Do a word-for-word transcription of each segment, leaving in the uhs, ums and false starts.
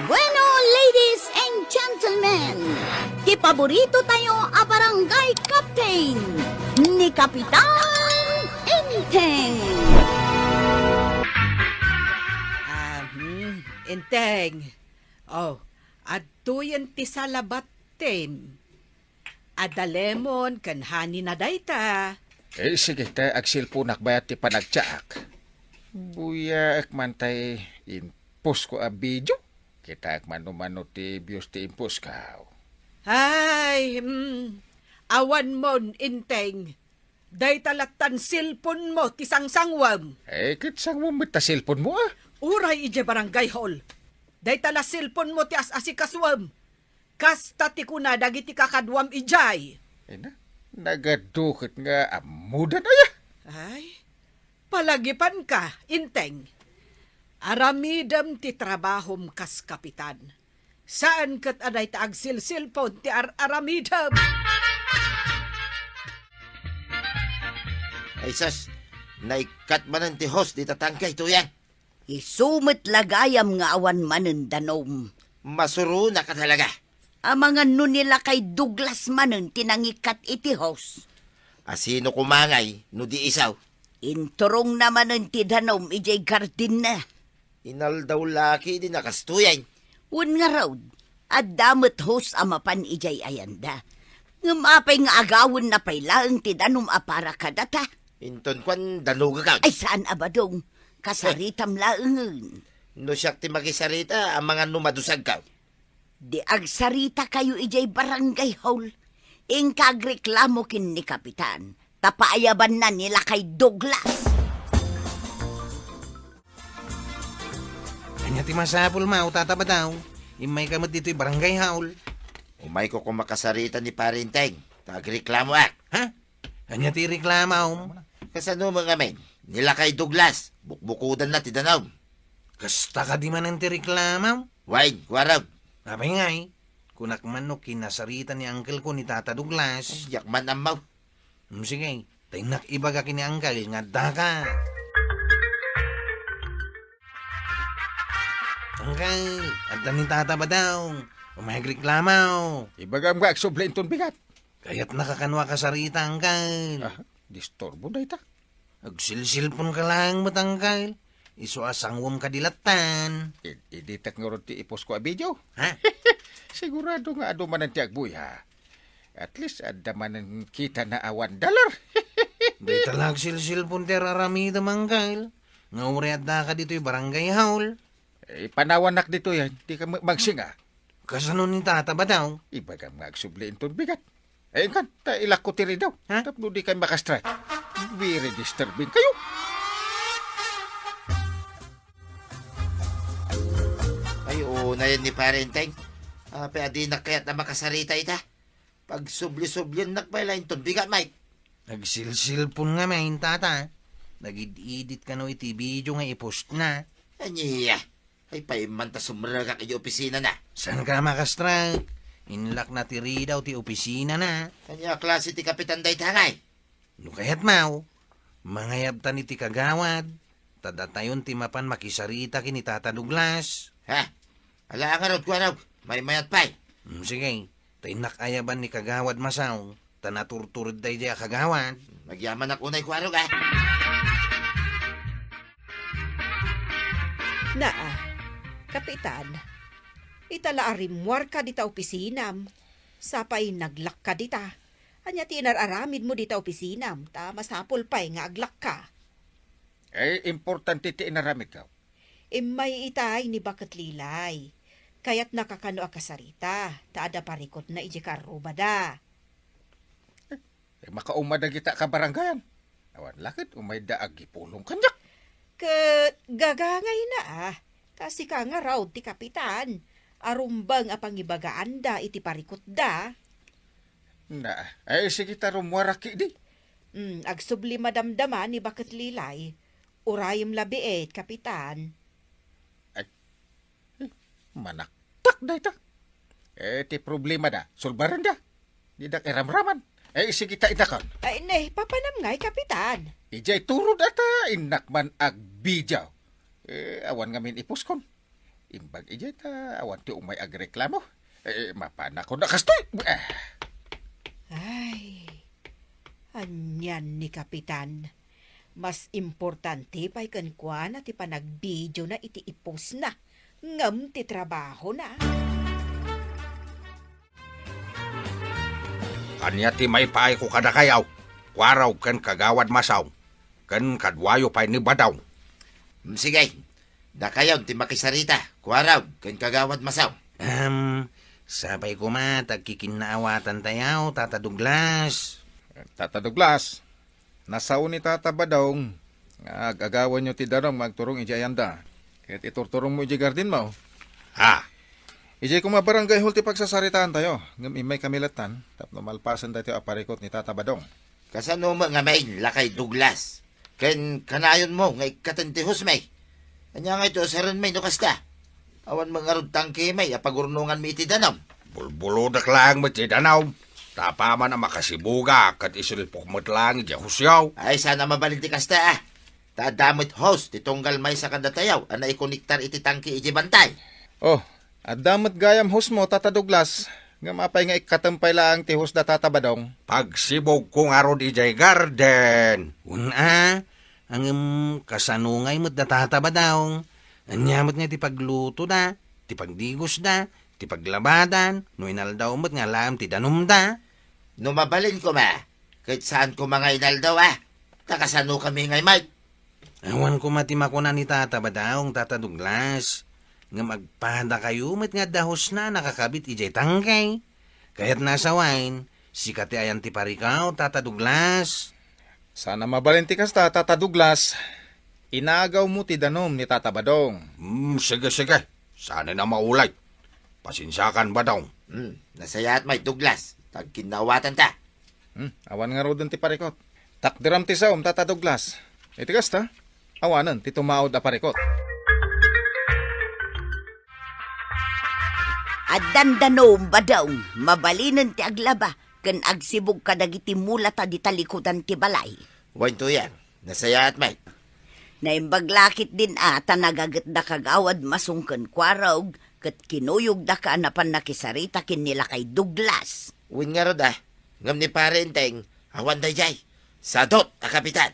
Bueno, ladies and gentlemen, ti paborito tayo a barangay captain, ni Kapitan Enteng. Ah, hmm, Enteng. Oh, adtoyen ti salabat, Tem. Adda lemon ken honey na dayta. Eh, sige, ta agsilponak bayat ti panagtsaak. Buyaek man tay imposko a video. Kitaek man no mano ti views ti imposko. Ay, mm, awan mon, Enteng. Dayta lattan cellphone mo ti sangsangwem. Eh, ket sangwem met ta cellphone mo, ah. Uray idiay barangay hall. Dayta la cellphone mo ti as-asikasuem. Kasta ti kuna dagiti kakaduam idiay. Ay na, nagadu ket nga ammodan aya. Ay, palagipanka, Enteng. Aramidem ti trabahom kas kapitan. Saan ket a dayta agsilsilpon ti ar-aramidem. Ay sus, naikkat manen ti hose dita tangke, Tuyang. Isu met la gayam nga awan manen danum. Masuronak a talaga. Amangan no ni Lakay Douglas manen ti nangikkat iti hose. Asino koma ngay no di isu? Inturongna manen ti danum idiay gardenna. Inaldaw la ketdi a kastoyen. Wen ngarud, adda met hose a mapan idiay ayanda. Ngem apay nga agawenna pay laeng ti danum a para kadata? Inton kuan, danugak. Ay, saan a badong. Kasaritam laengen. No siak ti makisarita, amangan no madusagka. Di agsaritakayo idiay barangay hall. Inka agreklamo ken ni Kapitan, ta paayabanna ni Lakay Douglas. Ania ti masapul, Maw, Tata Badaw? Immayka met ditoy barangay hall. Umayko koma kasarita ni Pare Enteng, ta agreklamoak. Ha? Ania ti reklamom? Kasano met ngamin? Ni Lakay Douglas, bukbukodanna ti danum. Kasta kadi manen ti reklamom? Wen, kuarog. Apay ngay, kunak man no kinasarita ni angkelko ni Tata Douglas. Ay, diak man ammo. Hmm, sige, ta innak ibaga ken ni angkel nga addaka. Angkel, adda ni Tata Badaw. Umay agreklamo. Ibagam nga agsubli inton bigat. Kayatnaka kano a kasarita, angkel. Ah, disturbo dayta. Agsilsilponka laeng met, angkel. Isu a sangwem kadi lattan. Id-, iditak ngarud ti iposko a video. Ha? Sigurado nga adu manen ti agbuya. At least, adda manen kita na a one dollar. Dayta la agsilsilpon ti ar-aramidem, angkel. Nga uray addaka ditoy barangay hall. Eh, panawannak ditoy, ah. Dika ma-, magsinga. Kasano ni Tata Badaw? Ibagam nga agsubli inton bigat. Eh, inkan, ta ilakko ti ridaw. Ha? Tapno dikay makastrike. Very disturbing kayo. Ay, unayen ni Pare Enteng. Apay a dinak kayat a makasarita ita? Pagsubli-subliennak pay la inton bigat, Mike. Agsilsilpon ngamin, Tata. Nagid-idit kano iti video nga ipostna. Ania? Ay, paimman ta sumrekak iti opisinana. Saanka a makastrike? Inlakna ti ridaw ti opisinana. Ania a klase ti kapitan dayta ngay? No kayatmo, mangayabtan iti kagawad, ta datayon ti mapan makisarita ken ni Tata Douglas. Ha? Ala ngarud, kuarog. Maymayat pay. Hmm, sige. Ta innak ayaban ni Kagawad Masaw, ta naturtured daydiay a kagawad. Magyamanak unay, kuarog, ah. Naa, Kapitan, ita la a rimmuarka dita opisinam, sapay naglakka dita. Ania ti inar-aramidmo dita opisinam, ta masapul pay nga aglakka? Eh, importante ti inaramidko. Immay itay ni Baket Lilay. Kayatnaka kano a kasarita, ta adda parikutna idiay karrubada. Eh, makauma dagita a kabarangayan. Awan la ket umayda agipulong kaniak. Ket gagangayna, ah. Ta sika ngarud ti kapitan. Arumbeng a pangibagaanda iti parikutda. Na, ay, sige ta rummuarak idi. Mm, agsubli madamdama ni Baket Lilay. Urayem labiit, Kapitan. Ay, eh, manaktak dayta. Eh, ti problemada, sulbarenda. Didak iramraman. Eh, sige ta inakon. Ay, ne, papanam ngay, Kapitan. Idiay turod ata, innak man agbidiaw. Eh, awan ngamin iposkon. Imbag idiay ta awan ti umay agreklamo. Eh, mapanakon a kastoy. Ah. Ay, anian ni Kapitan. Mas importante pay kenkuana ti panagbidiona iti ipusna ngem ti trabahona. Ania ti maipaayko kadakayo, Kuarog ken Kagawad Masaw, ken kaduayo pay ni Badong? Mm, sige. Dakayon ti makisarita, Kuarog ken Kagawad Masaw. Ahem, sapay koma ta agkikinnaawatan tayo, Tata Douglas. Tata Douglas, nasao ni Tata Badong nga ag-agawanyo ti danum nga agturong idiay ayanda. Ket iturturongmo idiay gardenmo. Ha? Idiay koma barangay hall ti pagsasaritaan tayo, ngem immay kami lattan tapno malpasen daytoy a parikut ni Tata Badong. Kasano met ngamin, Lakay Douglas? Ken kanayonmo nga ikkaten ti hosmi? Ania ngay ti usarenmi no kasta? Awan met ngarud tangkemi a pagurnonganmi iti danum. Bulbulodek laeng met ti danum. Ta apaman a makasibugak ket isilpok met laeng idiay hosyo. Ay, saan a mabalin ti kasta, a. Ta adda met hose ti tunggal maysa kadatayo a naikonektar iti tangke idiay bantay. Oh, adda met gayam hosemo, Tata Douglas. Ngem apay nga ikkatem pay laeng ti hose da Tata Badong? Pagsibugko ngarud idiay garden. Wen a, ngem kasano ngay met da Tata Badong? Ania met nga ti paglutoda, ti pagdigosda, ti paglabadan, no inaldaw met nga alaem ti danumda? No mabalin koma, ket saan koma nga inaldaw, a? Ta kasanokami ngay met? Awan koma ti makuna ni Tata Badong, Tata Douglas. Ngem agpadakayo met nga adda hosena a nakakabit idiay tangke. Kayatna a sawen, sika ti ayan ti parikut, Tata Douglas. Saan a mabalin ti kasta, Tata Douglas. Inagawmo ti danum ni Tata Badong. Hmm, sige, sige. Saan a maulay. Pasensiakan, Badong. Hmm, nasayaat met, Douglas. Ta agkinnaawatanta. Hmm, awan ngaruden ti parikut. Takderam ti saom, Tata Douglas. Iti kasta, awanen ti tumaud a parikut. Addan danum, Badong, mabalinen ti aglaba ken agsibug kadagiti mulata di talikudan ti balay. Wen, Tuyang, nasayaat met. Naimbag la ketdin a ta nagaget da Kagawad Masong ken Kuarog ket kinuyogdaka a napan nakisarita ken ni Lakay Douglas. Wen ngarud, a, ngem ni Pare Enteng, awan daydiay. Sadut a kapitan.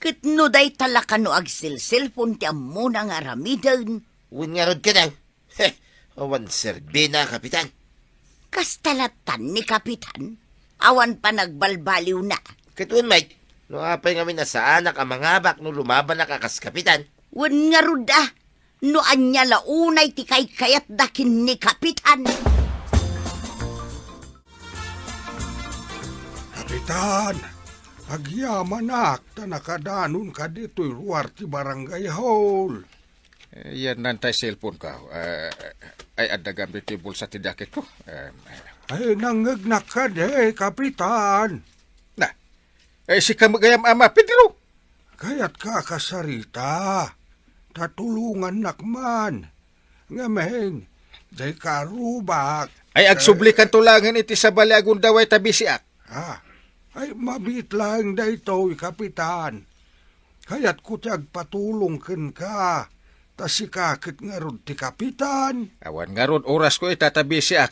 Ket no dayta la kano agselselpon ti ammona nga aramiden? Wen ngarud kano. He, awan serbina, Kapitan. Kasta lattan ni Kapitan, awan panagbalbaliwna. Ket wen met, no apay ngamin a saanak a mangabak no lumabanak a kas Kapitan? Wen ngarud a, no ania la unay ti kaykayatda ken ni Kapitan. Kapitan, agyamanak ta nakadanonka ditoy ruar ti barangay hall. Eh, yan nantay cellphone ko. Eh, ay, adda gayam ditoy bulsa ti jacket ko. Eh, Ay, nangngegnak kadi, Kapitan. Na, eh, sika met gayam ama, Pedro. Kayatka a kasarita, ta tulongannak man. Ngamin, dayka arubak. Ay, agsublikanto laengen iti sabali a gundaway ta bisiak. Ah, ay, mabiit laeng daytoy, Kapitan. Kayatko ti agpatulong kenka, ta sika ket ngarud ti Kapitan. Awan ngarud orasko ita ta bisiak.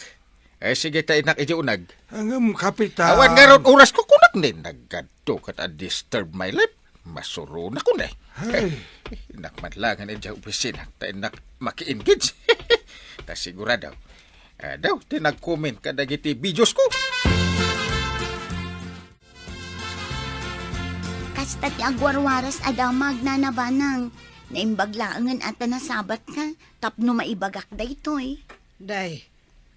Ay, sige ta innak idiay uneg. Ngem, Kapitan. Awan ngarud orasko, kunak ni naggadto ket a disturb my life. Masuronak unay. Ay. Innak man laengen idiay opisina, ta innak maki-engage. Ta sigurado. Ah, daw, ti nag-comment kadagiti videos ko. Kasta ti agwarwaras a damag, Nana Banang. Naimbag laengen a ta nasabatka tapno maibagak daytoy. Day,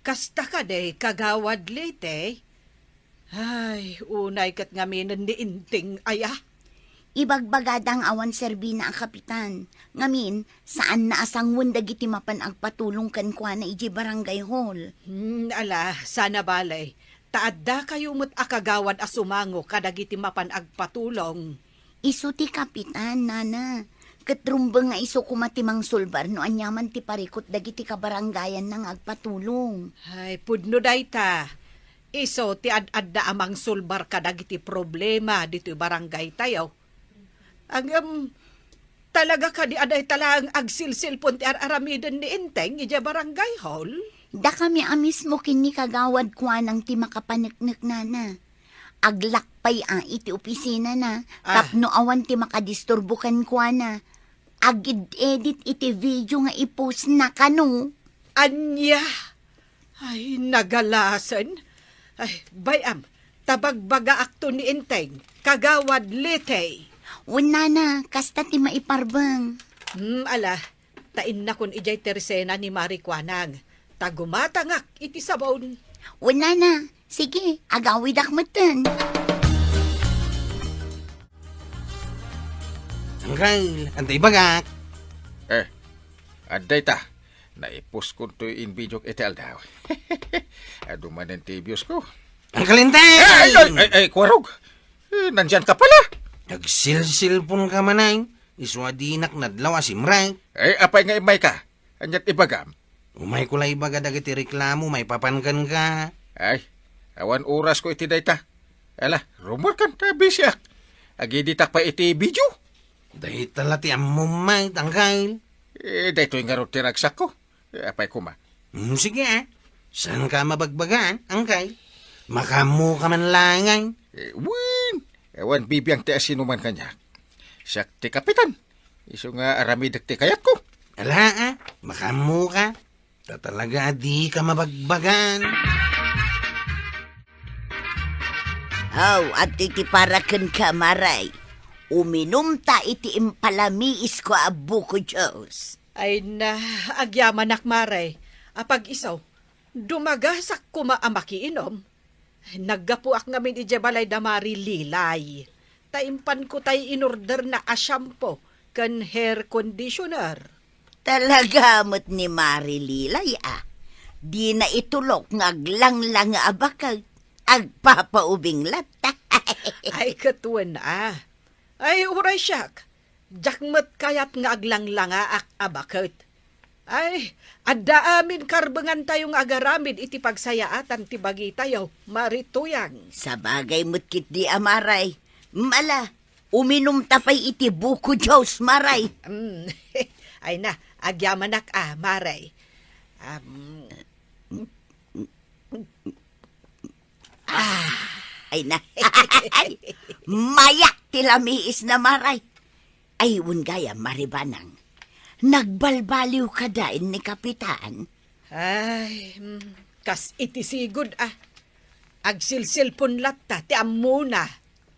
kasta kadi, Kagawad Leyte? Ay, unay ket ngaminen ni Enteng aya? Ibagbagada nga awan serbina a kapitan. Ngamin, saanna a sanguen dagiti mapan agpatulong kenkuana idiay barangay hall. Hmm, ala, saan a bale. Ta addakayo met a kagawad a sumango kadagiti mapan agpatulong. Isu ti kapitan, Nana. Ket rumbeng nga isu koma ti mangsulbar no aniaman ti parikut dagiti kabarangayanna nga agpatulong. Ay, pudno dayta. Isu ti ad-adda a mangsulbar kadagiti problema ditoy barangaytayo. Ngem, Talaga kadi a dayta laeng agsilsilpon ti ar-aramiden ni Enteng idiay barangay hall? Dakami a mismo ken ni Kagawad Kuanang ti makapaneknek, nana. Aglak pay a iti opisinana, Ah. tapno awan ti makadisturbo kenkuana. Aged-edit iti video nga i-postna kano. Ania? Ay, nagalasen. Ay, bay-am, ta bagbagaakto ni Enteng, Kagawad Lite. Wen, nana, kasta ti maiparbeng. Hmm, ala, ta innakon idiay tersena ni Mari Kuanang, ta gumatangak iti sabon. Wen, nana, sige, agawidak metten. Angkel, adda ibagak. Eh, adda ita. Naipuskonto in videok iti aldaw. Adu manen ti views ko. Angkel Enteng! Ay, ay, ay, ay, Kuarog! Eh, nandiyan ka pala! Nagsilsilpon ka manay. Isu a dinak nadlaw a simrek. Eh, apay nga immay ka? Aniat ibagam? Umayko la ibaga dagiti reklamo maipapan kenka. Ay, awan oras ko iti dayta. Ala, rumor kan ta bisiak. Agiditak pa iti video. Dayta la ti ammom met, angkel. Eh, daytoy ngarud ti ragsakko. Eh, apay koma? Hmm, sige, ah. Saan ka mabagbagaan, angkel? Makaammo ka man laeng. Eh, wen, awan bibiang ti asino man kaniak. Siak ti kapitan. Isu nga aramidek ti kayatko. Ala, ah, makaammo ka. Ta talaga a di ka mabagbagaan. Aw, adtoy ti para kenka, Mare. Uminumta iti impalamiisko a buko juice. Ay na, agyamanak, Mare. Apag isu, dumagasak koma a makiinom. Naggapuak ngamin idiay balay da Mari Lilay. Ta impanko tay inorderna a shampoo ken hair conditioner. Talaga met ni Mari Lilay, a. Dina itulok nga aglanglanga a baket. Agpapaubing latta. Ay, ket wen, a. Ay, uray siak. Diak met kayat nga aglanglangaak a baket. Ay, adda amin karbengantayo nga agaramid iti pagsayaatan ti bagitayo, Mari Tuyang. Sabagay met ketdi a, Mare. Mala, uminumta pay iti buko juice, Mare. Mm. Ay na, agyamanak a, Mare. Am, Ah, ay na. Mayak ti lamiisna, Mare. Ay, wen gayam, Mari Banang. Nagbalbaliw kadi ni Kapitan? Ay, mm, kas iti sigud, a. Agsilsilpon latta ti ammona.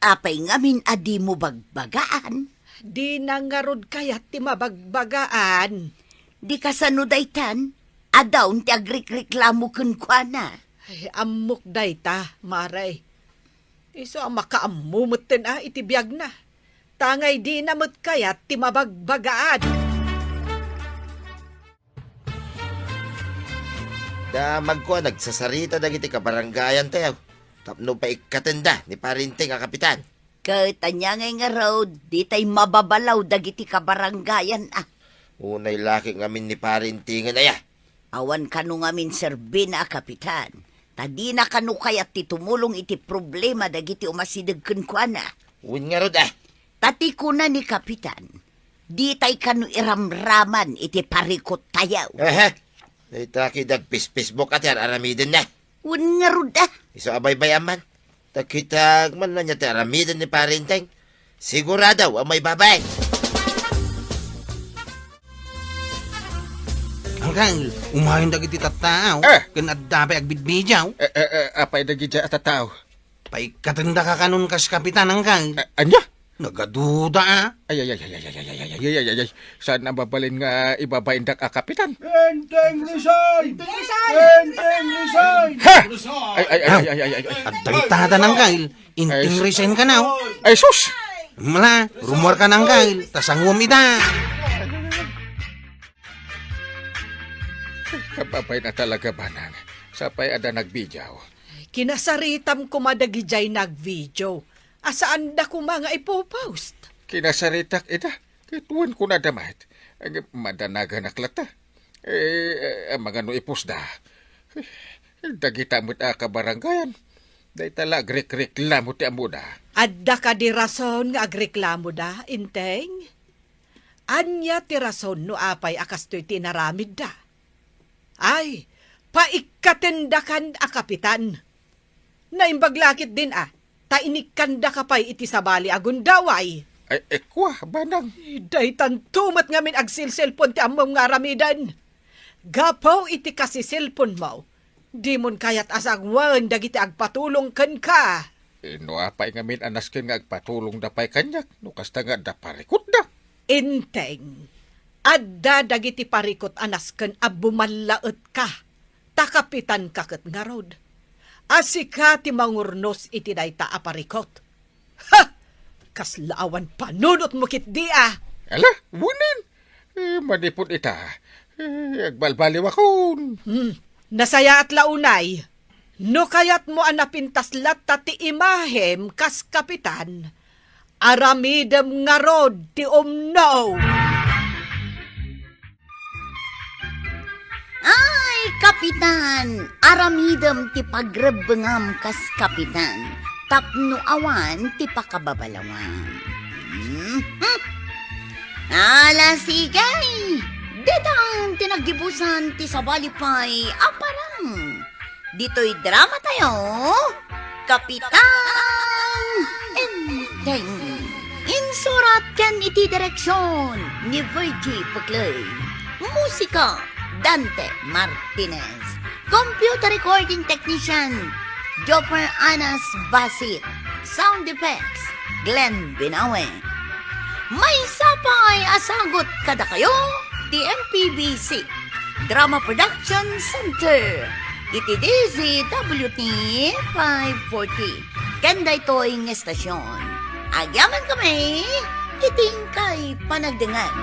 Apay ngamin a dimo bagbagaan? Dina ngarud kayat ti mabagbagaan. Di kasano daytan? Adda ti agrikreklamo kenkuana. Ay, ammok dayta, Mare. Isu a makaammo metten a iti biagna. Tangay dina met kayat ti mabagbagaan. Damagko a nagsasarita dagiti kabarangayantayo tapno paikkatenda ni Pari Enteng a kapitan. Ket ania ngay ngarud, ditay mababalaw dagiti kabarangayan a. Unay la ket ngamin ni Pari Enteng aya. Awan kano ngamin serbina a kapitan, ta dina kano kayat ti tumulong iti problema dagiti umasideg kenkuana. Wen ngarud a. Ta ti kuna ni kapitan, ditay kano iramraman iti parikuttayo. Aha. Dayta ket agpis-Facebook a ti ar-aramidenna. Wen ngarud a. Isu a baybay-am man. Ta kitak man ania ti aramiden ni Pari Enteng. Sigurado a maibabay. Angkel, umayon dagiti tattao. Eh! Ken adda pay agbidbidiaw. Eh, eh, eh, apay dagiti a tattao? Paikkatendaka kanon kas kapitan, angkel. Eh, ania? Nagaduda, a. Ay, ay, ay. Saan a mabalin nga ibabaindak a kapitan? Enteng resign! Enteng resign! Ha! Ay, ay, ay, ay, ay, ay, ay. Adda itada, angkel. Enteng resign ka na, o. Ay, sus! Mala, rumor ka, angkel. Ta sanguem ita. Kababain a talaga, Banang. Sapay adda nagbidiaw. Kinasaritam koma dagidiay nagbidiaw. A saanda koma nga ipopost? Kinasaritak ida. Ket wen kunada met. Ag-, madanaganak latta. Eh, eh, amangan no ipostda. Eh, dagita met a kabarangayan. Dayta la agrekreklamo ti ammoda. Adda kadi rason nga agreklamoda, Enteng? Ania ti rason no apay a kastoy ti inaramidda? Ay, paikkatendakan a kapitan. Naimbag la ketdin a, ta inikkandaka pay iti sabali a gundaway. Ay, eh, kua, banang. Daytanto met ngamin agsilselpon ti ammom nga aramiden. Gapu iti kasiselponmo, dimon kayat a sanguen dagiti agpatulong kenka. Eh, no apay ngamin a nasken nga agpatulongda pay kaniak, no kasta nga adda parikutda? Enteng, adda dagiti parikut a nasken a bumallaetka, ta kapitanka ket ngarud. A sika ti mangurnos iti dayta a parikut. Ha! Kasla awan panunotmo ketdi a. Ala, wen. Eh, manipud ita, eh, agbalbaliwakon. Hmm, nasayaat la unay. No kayatmo a napintas latta ti imahem kas kapitan, aramidem ngarud ti umno. Ay, kapitan, aramidem ti pagrebbengam kas kapitan tapno awan ti pakababalawam. Mhm. Ala, sige. Ditan ti naggibusan ti sabali pay a parang. Ditoy drama tayo, Kapitan Enteng. Insurat ken iti direksyon ni Virgie Puclay. Musika, Dante Martinez. Computer recording technician, Jopper Anas Basit. Sound effects, Glenn Binawe. Maysa pay a sagut kadakayo ti M P B C Drama Production Center iti D Z W T five forty. Ken daytoy nga estasyon, agyamankami iti inkay panagdengngeg.